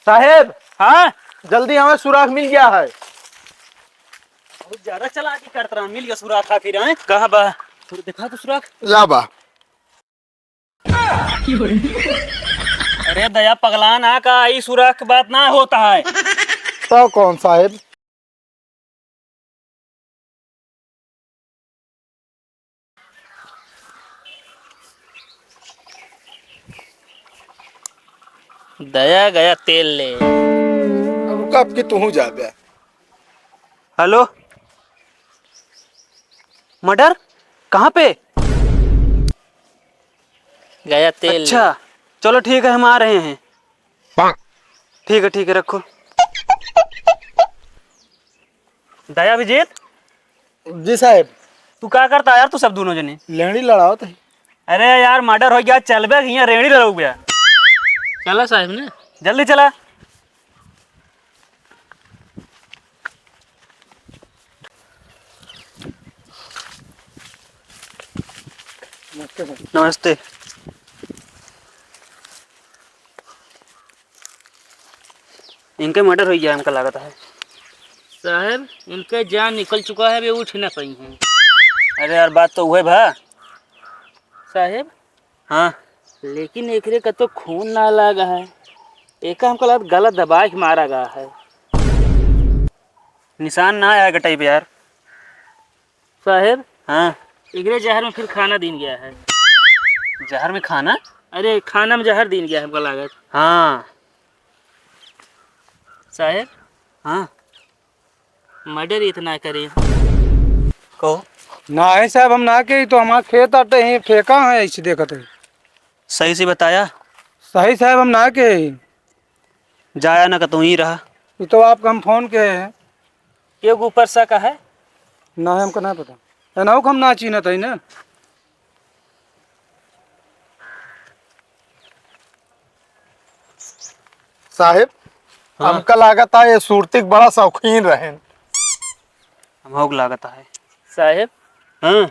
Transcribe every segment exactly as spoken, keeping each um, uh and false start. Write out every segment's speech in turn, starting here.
साहेब, हाँ? जल्दी हमें सुराख मिल गया है। बहुत ज्यादा चालाकी करत रहा, मिल गया सुराख आखिर, हैं? कहाँ बा? थोड़ा दिखा तो सुराख। ला बा। अरे दया पगला ना का, ई सुराख के बात ना होता है। तो कौन साहेब? दया गया तेल ले। अब कब की तू जा बे? हेलो, मर्डर? कहाँ पे? गया तेल। अच्छा, चलो ठीक है, हम आ रहे हैं। ठीक है, ठीक है, रखो। दया, अभिजीत। जी साहेब। तू का करता यार, तू सब दोनों जने? लेंड़ी लड़ावत है। अरे यार, मर्डर हो गया, चलबे कि यहाँ रेंड़ी लड़ाऊ गया? चला साहेब ने। जल्दी चला। नमस्ते। इनके मर्डर हो गया, हमका लागत है। साहेब, इनके जान निकल चुका है, वे उठ ना पाई हैं। अरे यार, बात तो उहे भा। साहेब, हाँ। लेकिन एकरे का तो खून ना लागा है, एका हमका लागत गला दबा के मारा गया है। निशान ना आया गटाई पे यार। साहेब, हाँ। एकरे जहर में फिर खाना दीन गया है। जहर में खाना? अरे, खाना में जहर दीन गया है हमका लागत। हाँ। साहेब, हाँ। मर्डर इतना करे। कहो। ना है साहेब, हम ना के, तो हमार खेत आटे ही फेंका है, ऐसे देखत है। सही से बताया? सही साहेब, हम ना के। जाया ना, कतौ ही रहा। ये तो आपका हम फोन के है। ये ऊपर सा का है? ना है, हमको ना पता। एनाहू को हम ना चीन्हत है ना। साहेब, हाँ। हमका लागत है ये सुरती के बड़ा शौकीन रहेन। हमहू के लागत है। साहेब, हाँ।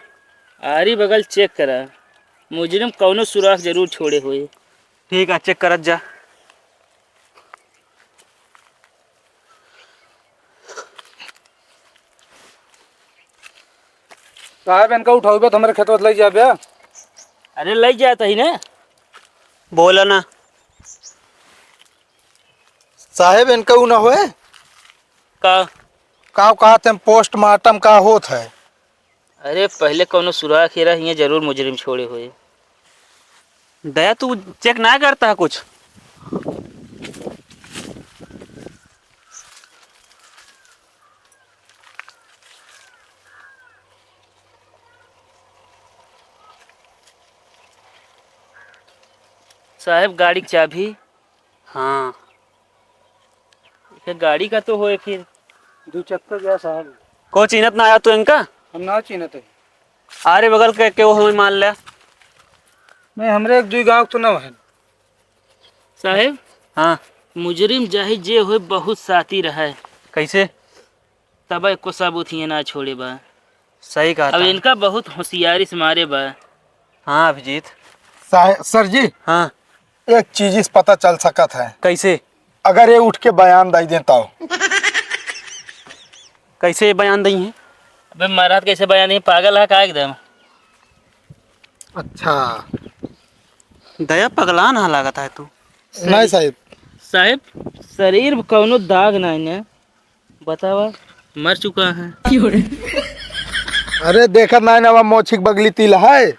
आरी बगल चेक करा, मुजरिम कौनो सुराख जरूर छोड़े होए। ठीक है, चेक करत जा। साहेब, इनका उठाउबे तो हमरे खेतवा से लइ जाबे। अरे, लइ जात ही ना। बोला ना। साहेब, इनका ऊ ना होए? का? का कहत हैं, पोस्टमार्टम का होत है? अरे, पहले कौनो सुराख ही रही है, जरूर मुजरिम छोड़े होए। दया, तू चेक ना करता है कुछ? साहेब, गाड़ी की चाबी। हाँ। ये गाड़ी का तो होए फिर। दू चक्का गया साहेब। को चीन्हत ना आया तू इनका? हम ना चीन्हत है। आरे बगल के, के वो हमें मान ले। नहीं, हमरे एक दुई गाँव तो ना है। साहेब, हाँ। मुजरिम चाहे जे होए, बहुत साथी रहे। कैसे? तब एको सबूत हियाँ ना छोड़े बा। सही कहा अब था। इनका बहुत होशियारी से मारे बा। हाँ अभिजीत। साहे-, सर जी। हाँ। एक चीज इस पता चल सकत है। कैसे? अगर ये उठ के बयान दे दें तो। कैसे बयान दई हैं? अबे महाराज, कैसे बयान दई? पागल है का एकदम? अच्छा। दया पगला ना लागत है तू। नहीं साहेब। साहेब, शरीर पे कौनो दाग नहीं ने। बतावा, मर चुका है। अरे देखत नाहीं ना, मोछिक बगली तिल है।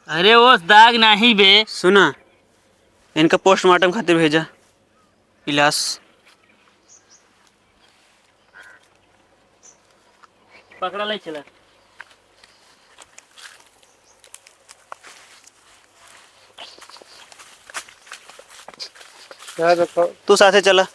अरे वो दाग नहीं बे। सुना, इनका पोस्टमार्टम खातिर भेजा। इलास। पकड़ा ले चला। तू साथे चला।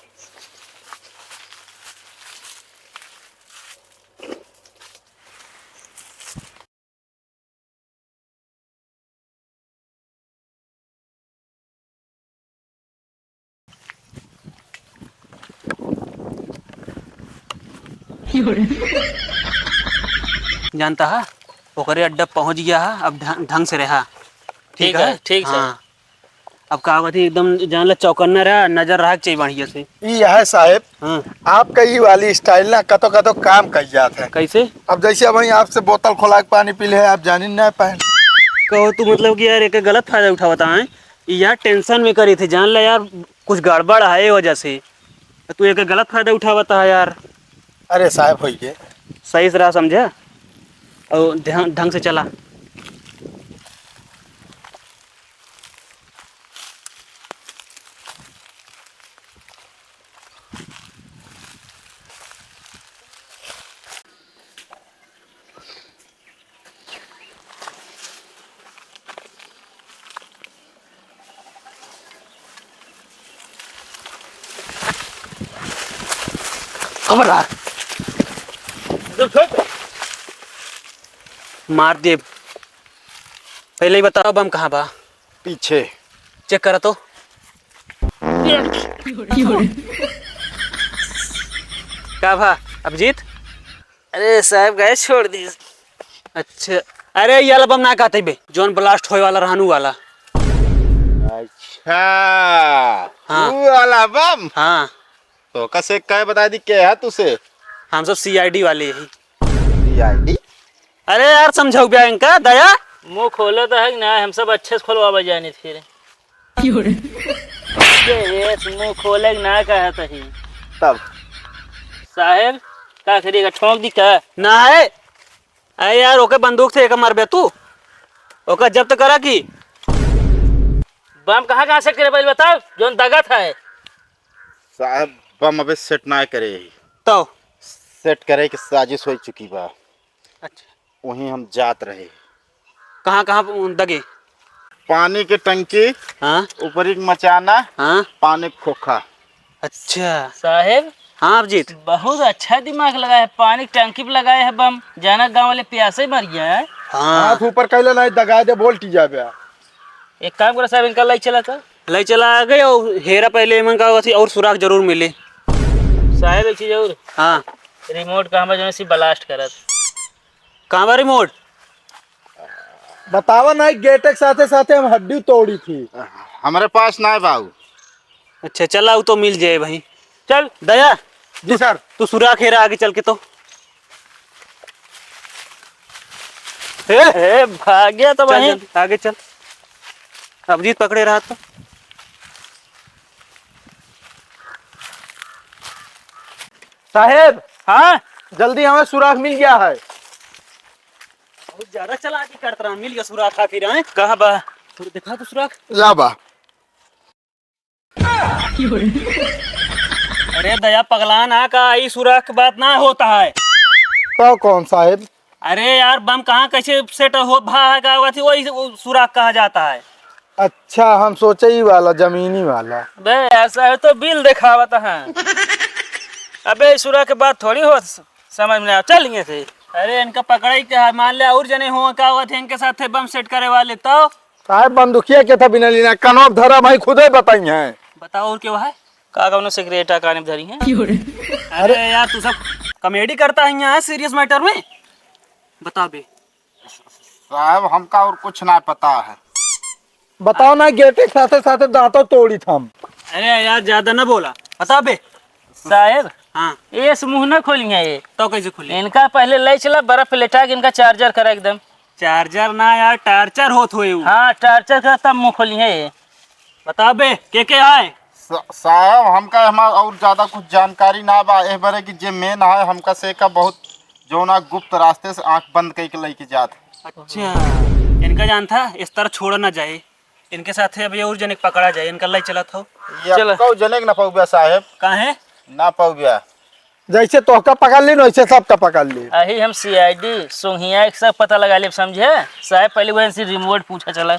जानता है, ओकरे अड्डा पहुंच गया है, अब ढंग, ढंग से रहा। ठीक ठीक है, है? ठीक है। हाँ। अब का होत ही, एकदम जान ला चौकन्ना रहा, नजर रहा के चाहिए बढ़िया से। ई है साहेब, हाँ। आपका ई वाली style ना कतो कतो काम कर जात है। कैसे? अब जैसे अब वहीं आपसे बोतल खोला के पानी पी ले, आप जानी ना पाए। कहो तू मतलब कि यार एक गलत फायदा उठावता है, ई यार tension में करी थे, जान ला यार कुछ गड़बड़ है ए वजह से, तो तू एक गलत फायदा उठावता है यार। अरे साहेब होई के। सही से रहा समझा, और ध्यान ढंग से चला। खबर आ। मार देब। पहले ही बताओ बम कहाँ बा? पीछे। Check करा तो। का भा, अभिजीत? अरे साहेब, गैस छोड़ दी। अच्छा, अरे ये वाला बम ना कहते बे, जौन blast होए वाला रहनु वाला। अच्छा, हाँ। ऊ वाला बम? हाँ। तो कसे कहे बता दी के है तुसे? हम सब C I D वाले ही। C I D? अरे यार, समझाऊ बे इनका, दया। मुँह खोले तो है कि ना, हम सब अच्छे से खोलवावे जानी फिर। क्यों रे? ये मुँह खोले के ना कहत ही। तब? साहेब, का करी, का ठोंक दी का? ना है। अरे यार, ओके बंदूक से एक मरबे तू। ओका जब्त करा की? बम कहाँ, कहाँ set करे पहले बताओ, जौन दगत है। साहब, बम अबे set ना करे ही। तो? Set करे के साजिश हो चुकी बा। अच्छा। वहीं हम जात रहे। कहाँ, कहाँ दगे? पानी के टंकी, हाँ। ऊपरी के मचाना, हाँ। पानी के खोखा। अच्छा। साहेब। हाँ, अभिजीत। बहुत अच्छा दिमाग लगाए है, पानी के टंकी पे लगाए है बम, जाना गाँव वाले प्यासे मर गया है। हाँ। हाथ ऊपर कैले नहीं, दगा दे, बोल टी जाबे। एक काम करो साहेब, इनका लाई चला तो। लाई चला आगे और हेरा पहले इमन का अथी और सुराग जरूर मिले। साहेब, एक चीज और। हाँ। Remote का हमारे जौन सी blast करत। कहाँ बा remote? बतावा ना, गेट के साथे साथे हम हड्डी तोड़ी थी। हमरे पास ना है बाबू। अच्छा, चला, उ तो मिल जाए भाई। चल। दया। जी सर। तू सुराख हेरा आगे चल के तो। ए, ए, भाग्या तो चल, भाई। चल, आगे चल। अभिजीत पकड़े रहा तो। साहेब। हाँ? जल्दी हमें सुराख मिल गया है। बहुत ज्यादा चलाकी करत रहा, मिल गया सुराख आखिर, हैं? कहाँ बा? थोड़ा दिखा तो सुराख। ला बा। अरे दया पगला ना का, ई सुराख के बात ना होता है। का कौन साहेब? अरे यार, बम कहाँ कैसे set हो भा है का, वही वो सुराख कहा जाता है। अच्छा, हम सोचे ई वाला, जमीनी वाला। बे, ऐसा है तो बिल दिखावत हैं। अबे, ई सुराख के बात थोड़ी हो स-, समझ में आ, चल यहाँ से। अरे, इनका पकड़े के है, मान ले और जने हो का होत है इनके साथे बम set करे वाले तो। साहेब, बंदूकिया के था बिना लेना, कनवा धरा भाई खुदे बताई हैं। बताओ और क्या है? का कौनो सिगरेट आ काने में धरी हैं? अरे यार, तू सब comedy करता है यहाँ serious matter में? बता बे। साहब, हमका और कुछ ना पता है। बताओ ना, गेटे के साथे साथे दांतों तोड़ी था हम। अरे यार, ज्यादा ना बोला, बता बे। साहेब, हाँ। ये से मुंह ना खोलिए ये। तो कैसे खोले? इनका पहले ले चला बर्फ पे लेटा के इनका चार्जर करा एकदम। चार्जर ना यार, टार्चर होत होए उ। हाँ, टार्चर का तब मुंह खोलिए ये। बता बे, के के आए? सा-, साहब, हमका हमार और ज्यादा कुछ जानकारी ना बा। एह बरे कि जे मेन है, हमका से का बहुत जौना गुप्त रास्ते से आंख बंद कइके लइके जात। अच्छा, इनका जान था, इस तरह छोड़ा ना जाए। इनके साथे अभी और जने के पकड़ा जाए, इनका लई चलत हो। ये चल। कौ जने के ना पौबे साहेब। काहे? ना पौबे। जैसे तोहका पकड़ ली, वैसे सबका पकड़ ली। अही हम C I D, सोंघिया एक सब पता लगा लेब, समझे? साहेब, पहले वही से रिमोट पूछा चला।